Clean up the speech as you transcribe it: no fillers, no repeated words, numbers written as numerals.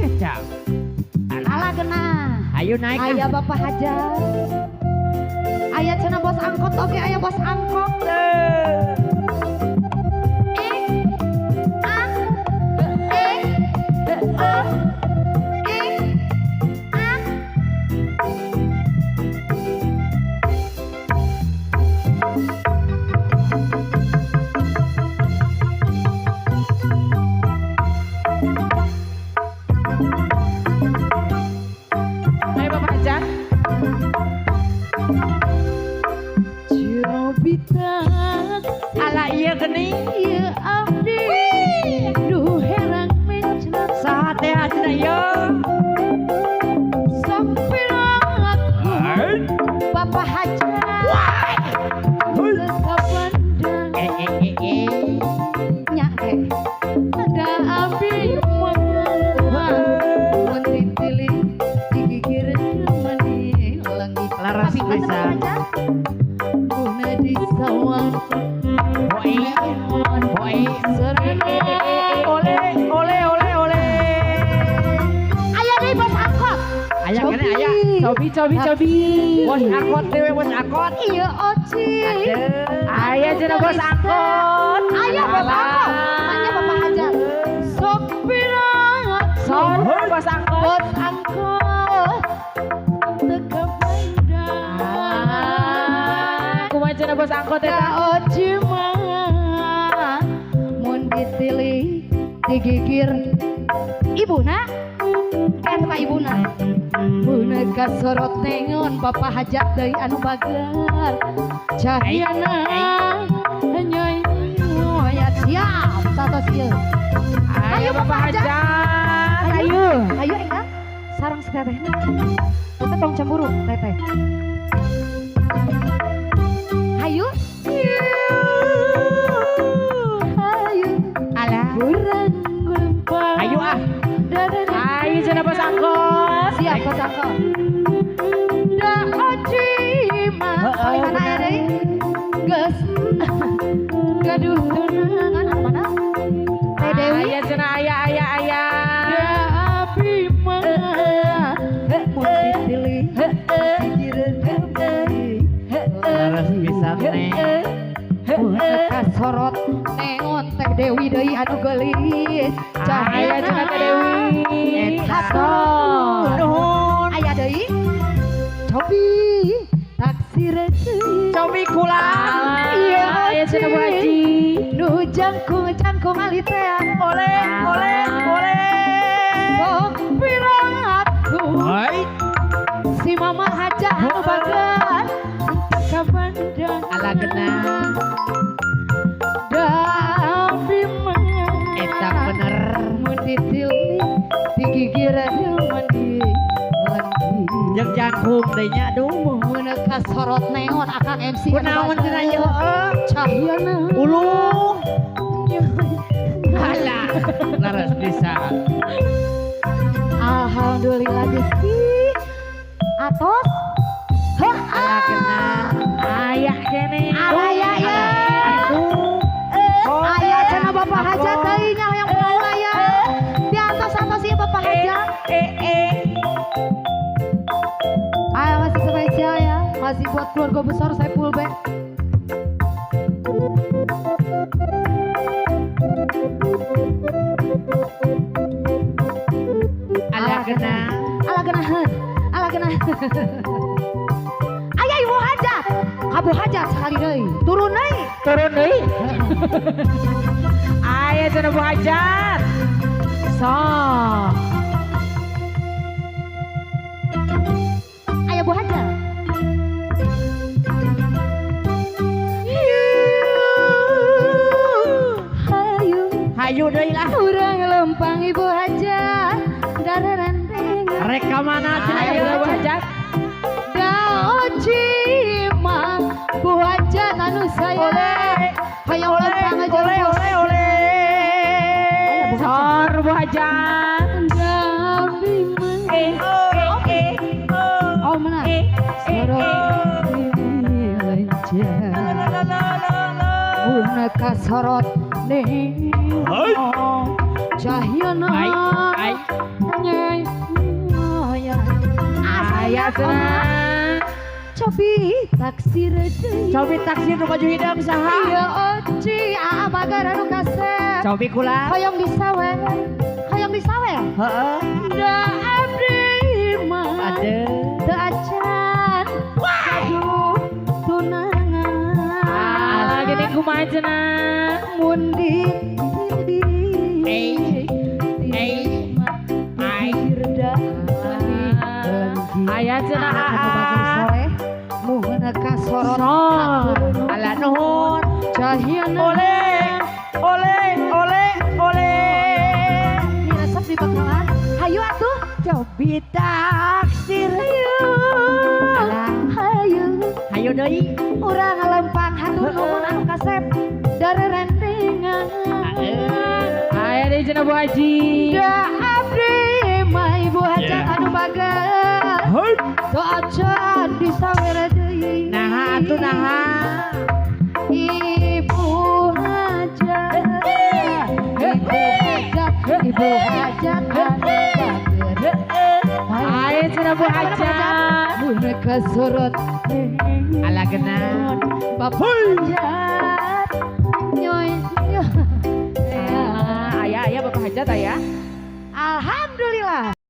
Kecap. Ala genah. Ayo naik. Aya Bapak Hajat. Aya cenah bos angkot oge aya bos angkot. Eh. Ah. Eh. Ah. Eh. Ah. Ayo Bapak Hajat. Cobitak Ala iya geuning. ieu abdi duh herang mencret Saha teh cenah ieu? Sok piraku Bapak Hajat teu kabandang Eh eh eh eh. Nya ge da abdi mah mun ditilik digigir mani lengit. Laras Tapi pisan. Bapak Hajat guna di sawah. Boe. Boe. Serena. Oleh, oleh, oleh, oleh. Aya deui bos angkot. Aya keneh aya. Cobi, cobi, cobi. Bos angkot dewe bos angkot. Iya Oci. Aduh. Aya cenah bos angkot. Aya bos angkot. Maknya Bapak Hajat. Sok pirang Sok bos angkot. Bos angkot teu kabandang. Kumaha cenah bos angkot Da eta? Oci mah mun ditilik digigir ibuna kan ka ibuna Buna kasorot nengon Bapak Hajat deui anu bager cahyana nyoy ya siap satos ieu. Ayo Bapak Hajat. Ayo. Ayo engkang sareng si tetehna. Teteh tong cemburu teteh. Hayu hayu. Alah. Kurang lempang. Ayo ah. Ayo cenah bos angkot. Siap bos angkot. Da oci mah Heeh, paling mana aya deui geus gaduh tunangan anu mana Teh Dewi. Aya cenah aya aya aya. Da abi mah mun ditilik gigireun. Laras pisan neng. Kasorot neon Teh Dewi deui anu geulis. Aya cenah Teh Dewi. Hatur. Nuhun. Aya deui cobi taksi deui. Cobi kula. Iya, Aya cenah Bu Haji. Nu jangkung jangkung ali teh. Oleh, oleh, oleh. Sok pirang atuh Hai. Si Mama Hajah anu bager kabandang. Ala genah. Da abdi mah Eta bener. Mun ditilik digigireun mandi lengki. Jeung jangkung deui nya aduh. Mun kasorot neon akang MC anu Kunaon bager. Cenah ieu heueuh? Cahyana. Ulung. Alah, laras pisan. Alhamdulillah Gusti. Atos. Heuh. Ala genah. Aya keneh. Aya ya. Aduh. Aya cenah Bapak Hajat deui nya hayang pulang aya. Di atos-atos ieu Bapak Hajat. Eh eh. Ayo masih spesial ya, masih buat keluarga besar Saipul Bek. Ala genah. Ala genahan, ala genahan. Aya Ibu Hajat, Kabu Hajat sekali deui. Turun deui. Turun deui. Aya cenah Bu Hajat. Sok. Aya Bu Hajat. Hayu. Hayu deui lah. Urang lempang Ibu Hajat dararentengan. Rek ka mana cenah Ayo ieu? Bu Hajat. Da oci mah Bu Hajat anu saya. Hayang lempang aja Oleh, bos. oleh, oleh. Aya Bu Hajat. Sor Bu Hajat. Da abdi mah. Eh, eh, eh. Oh mana? Eh, Sorot lenca. Guna kasorot nih. Cahyana. Ai, ai. cenah. Cobi taksir deui. Cobi taksir nu baju hideung saha? Iya Oci, Aa Bagar anu kasep. Cobi kula. Hoyong disawer. Hoyong disawer. Heeh. Da abdi mah. Aduh. Teu acan. Gaduh tunangan. Ah, gini kumaha cenah? Mun di Eh. Eh. Ai. Aya cenah Aa. Soleh muhun kasorot. Sok. Ala nuhun. Cahyana. Oleh, oleh, oleh, oleh. Ini resep di bakalan. Hayu atuh. Cobi taksir. Hayu. Alah. Hayu. Hayu deui. Urang lempang hatur nuhun anu kasep darerendengan. Aya deui cenah Bu Haji. Da abdi mah Ibu Hajat anu bager. Teu acan disawer deui. Naha atuh naha. Ibu Hajat. Ibu Hajat, Ibu Hajat anu bager. Aya cenah Bu Hajat. Mun kasorot. Ala genah. Bapak Hajat. Nyoy nyoy. Ah, aya aya Bapak Hajat aya. Alhamdulillah.